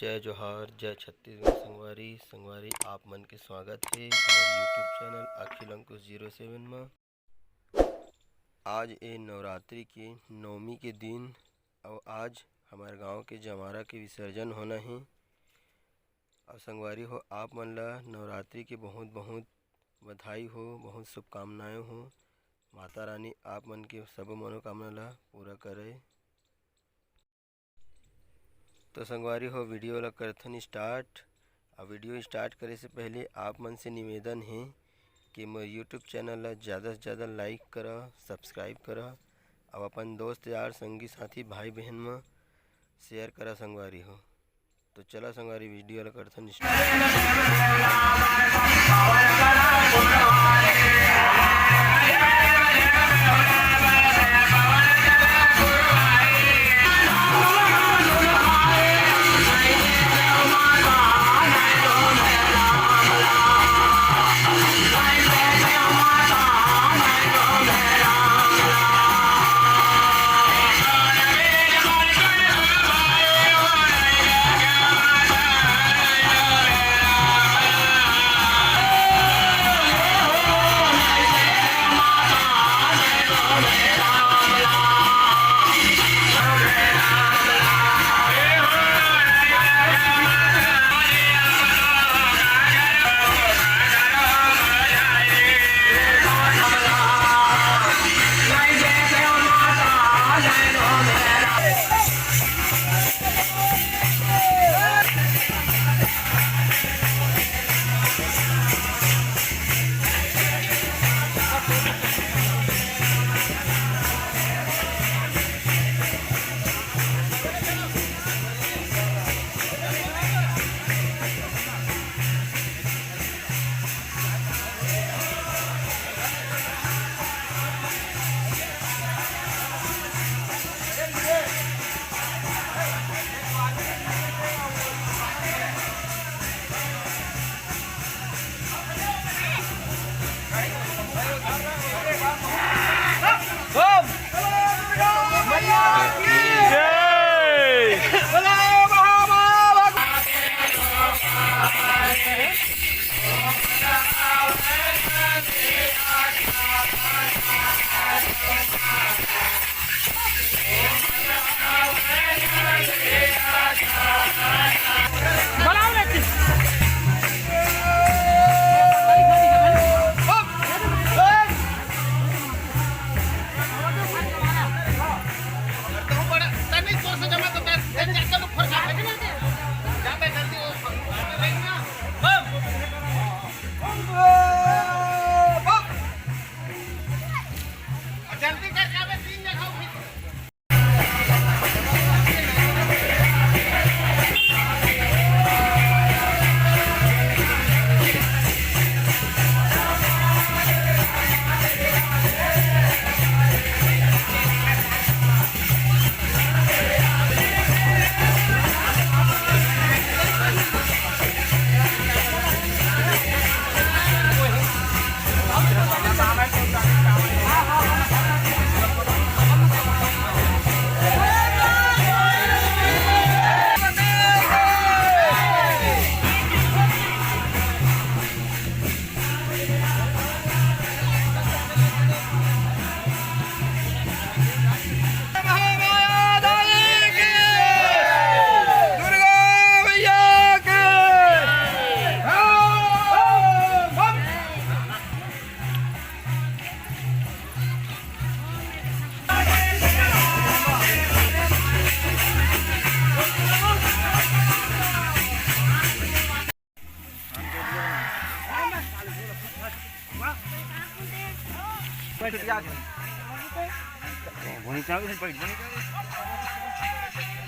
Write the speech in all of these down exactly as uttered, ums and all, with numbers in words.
जय जोहार, जय छत्तीसगढ़ संगवारी। संगवारी, आप मन के स्वागत हे मोर YouTube चैनल अखिल अंकुश ज़ीरो सेवन म। आज ए नवरात्रि के नवमी के दिन अउ आज हमर गांव के जंवारा के विसर्जन होना हे। अउ संगवारी हो, आप मन ला नवरात्रि के बहुत बहुत बधाई हो, बहुत शुभकामनाएं हो। माता रानी आप मन के सबो मनोकामना ला पूरा करे। तो संगवारी हो, वीडियो ला करथन start। अब वीडियो start करे से पहले आप मन से निवेदन हे कि मोर YouTube चैनल ला ज़्यादा से ज़्यादा like करा, subscribe करा, अब अपन दोस्त यार, संगी साथी, भाई बहन म share करा संगवारी हो। तो चला संगवारी, वीडियो ला करथन start।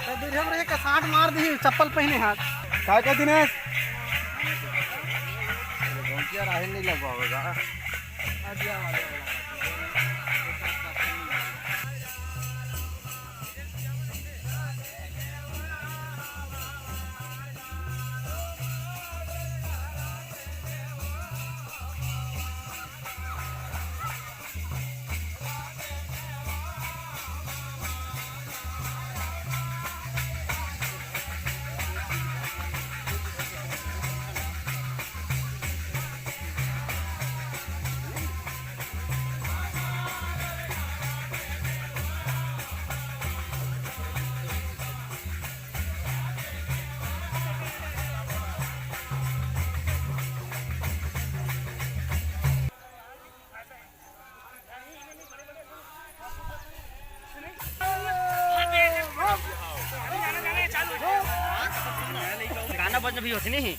तो दूर हम रहे, कसाट मार दी, चप्पल पहने हाथ। काय का दिनेश? राहिल नहीं लगवा होगा। बज भी होती नहीं।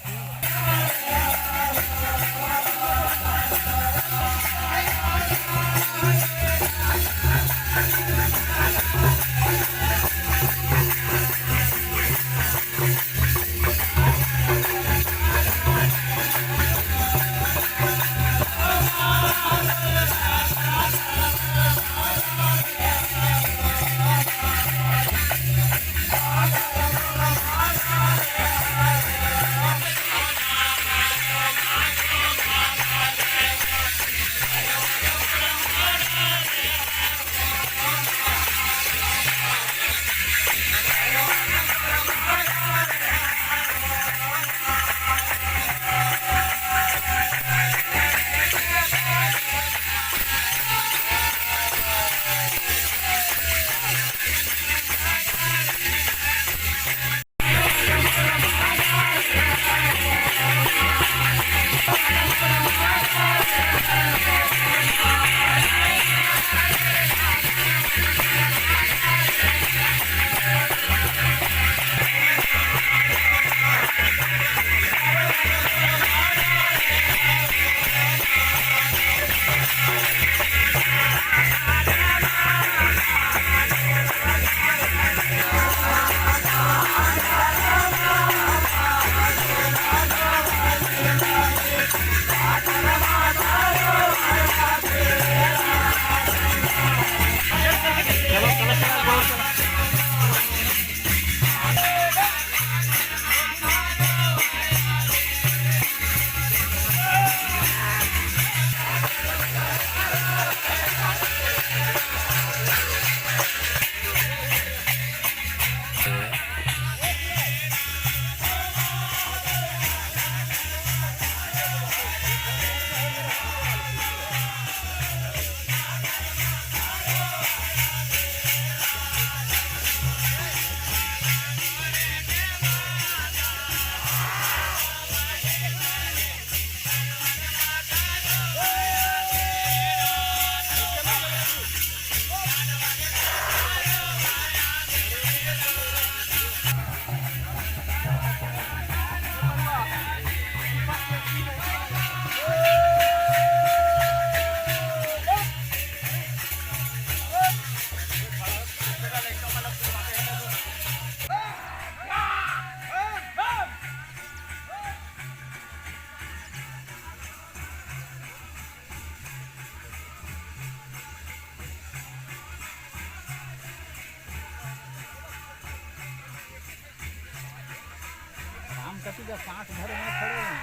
राम कति का सांस भरे में खड़े हैं।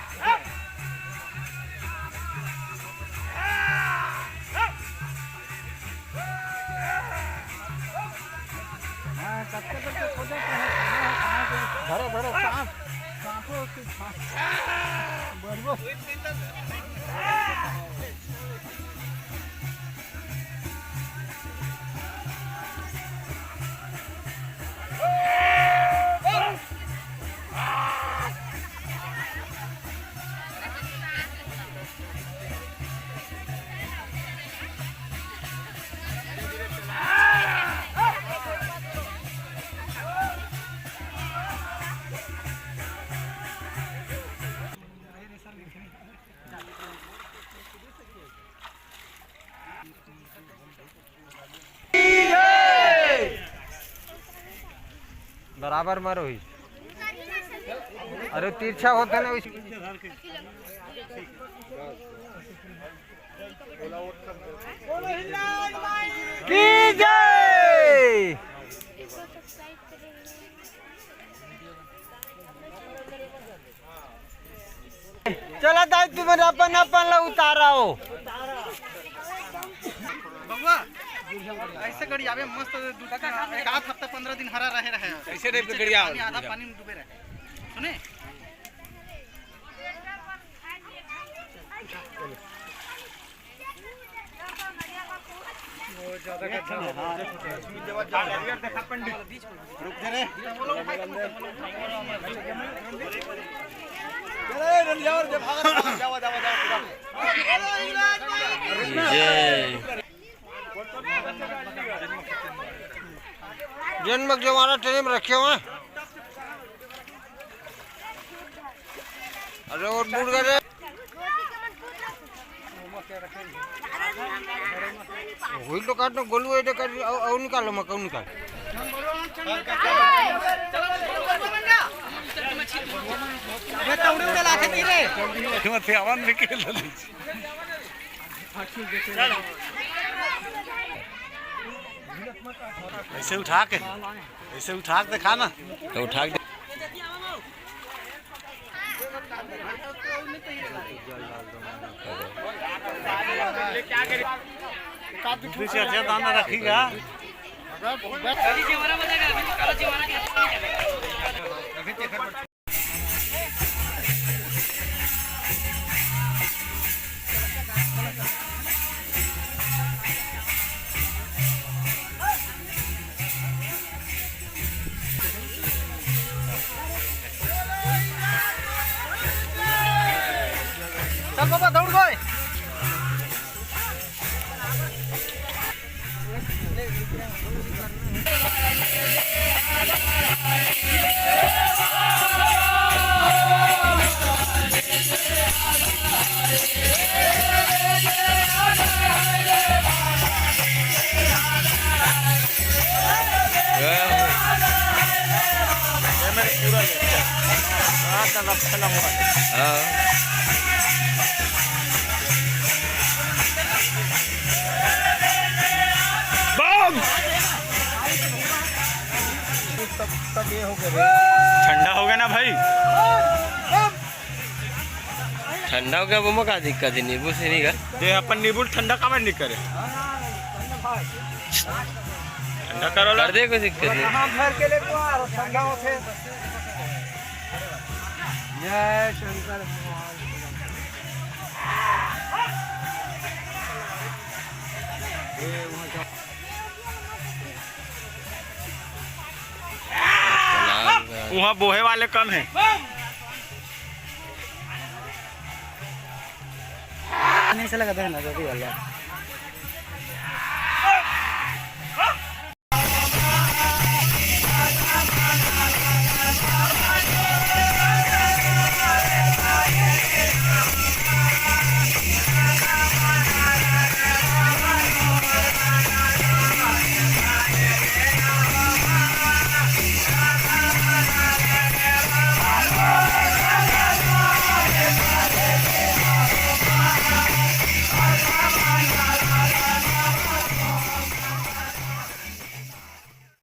हाँ, कत्ते करके खोजे तो है, कहाँ है, कहाँ पे? धरो, धरो, सांस, सांसों की सांस। बरबस। बराबर मारो ही। अरे तिरछा होता ना उस की जय। चला दाई, तुमन अपन अपन ला उतारा हो। बबुआ, ऐसे गड़ियावे मस्त, दू, एक आध हफ्ता, पंद्रह दिन हरा रहे रहे। ऐसे टाइप के गड़िया पानी, आधा पानी में डूबे रहे। सुने? जय। जन्म के जमाना ट्रेन में रखे हुए हैं। अरे और बूढ़ गए रे। वही तो काटना, गोलू है तो काट, और, और निकालो, मैं कहूँ निकाल। मैं तौड़े उड़े लाथे की रे। मत आवन भी खेल ली। ऐसे उठा के, ऐसे उठा के दिखा ना। तो उठा के। पीछे अच्छा दाना रखिएगा। चल बाबा, दौड़ गए। हाँ। बम! तब, तब ये हो गया रे। ठंडा हो गया ना भाई? ठंडा हो गया, वो में का दिक्कत है, नींबू से नहीं का? दे अपन नींबू ठंडा काबर नहीं करे? ठंडा करो ला। कर दे, कोई दिक्कत नहीं। हाँ, भर के ले को आ, ठंडा होथे। जय शंकर भगवान। वहाँ बोहे वाले कम है। नहीं से लगा देना, जो भी वाला।